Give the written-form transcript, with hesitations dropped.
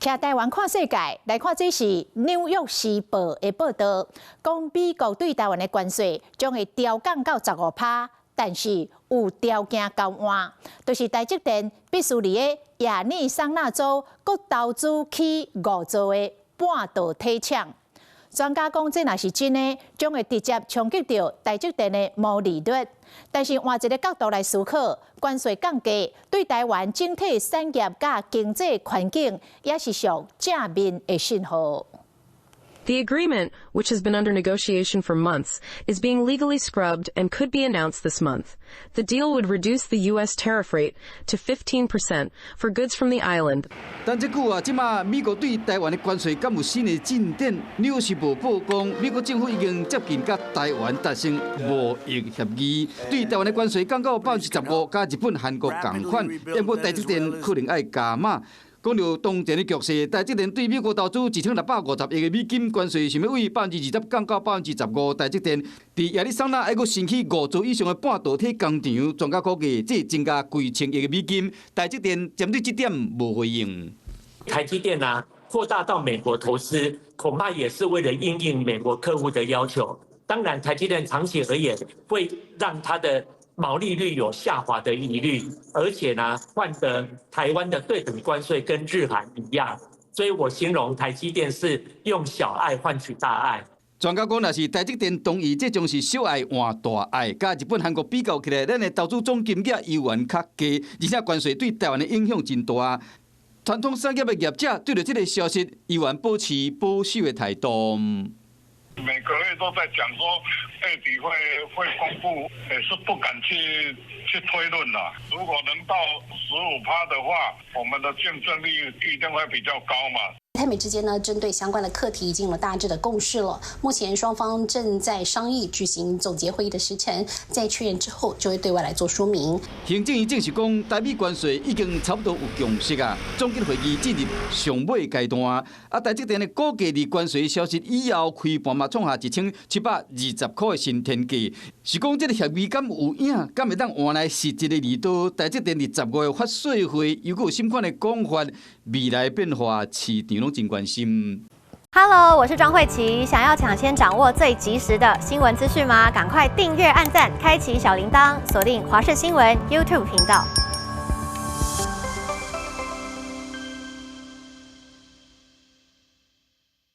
徛台灣看世界，來看這是《紐約時報》的報導，講美國對台灣的關稅將會調降到15趴，但是有條件交換，就是台積電必須佇个亞利桑那州閣投資起5座的半導體廠。專家講，這若是真的，將會直接衝擊著台積電的毛利率。但是換一个角度來思考，關稅降低對台灣整體產業佮經濟環境也是屬正面的信號。 The agreement, which has been under negotiation for months, is being legally scrubbed and could be announced this month. The deal would reduce the U.S. tariff rate to 15% for goods from the island. 但這久啊，這馬美國對台灣的關稅敢有新的進展？紐約時報報講，美國政府已經接近佮台灣達成貿易協議，對台灣的關稅降到15%，佮日本、韓國仝款，不過台積電可能愛加碼。講著當前的局勢，台積電對美國投資1650億的美金關稅，想欲為20%降到15%。台積電佇亞利桑那愛閣新起五座以上的半導體工廠，專家估計這增加幾千億的美金。台積電針對這點無回應。台積電啊，擴大到美國投資，恐怕也是為了因應美國客戶的要求。當然，台積電長期而言會讓它的毛利率有下滑的疑慮，而且呢，換得台灣的對等關稅跟日韓一樣，所以我形容台積電是用小愛換取大愛。專家講，若是台積電同意，這將是小愛換大愛。佮日本、韓國比較起來，咱的投資總金額猶原較低，而且關稅對台灣的影響真大。傳統產業的業者對著這个消息，猶原保持保守的態度。每個月都在講說月底會公布，也是不敢去推論啦。如果能到15趴的話，我們的競爭力一定會比較高嘛。台美之間呢，針對相關的課題已經有大致的共識了。目前雙方正在商議舉行總結會議的時程，在確認之後就會對外來做說明。行政院證實講，台美關稅已經差不多有共識啊，總結會議進入上尾階段。啊，台積電的股價佇關稅消息以後開盤嘛，創下1720塊的新天價。是講這个協議敢有影，敢會當換來實質的利多？台積電佇10月發說會，又閣有啥款的講法？未來變化，市場攏真關心。 Hello，我是莊慧琪。想要搶先掌握最及時的新聞資訊嗎？趕快訂閱、按讚、開啟小鈴鐺，鎖定華視新聞 YouTube 頻道。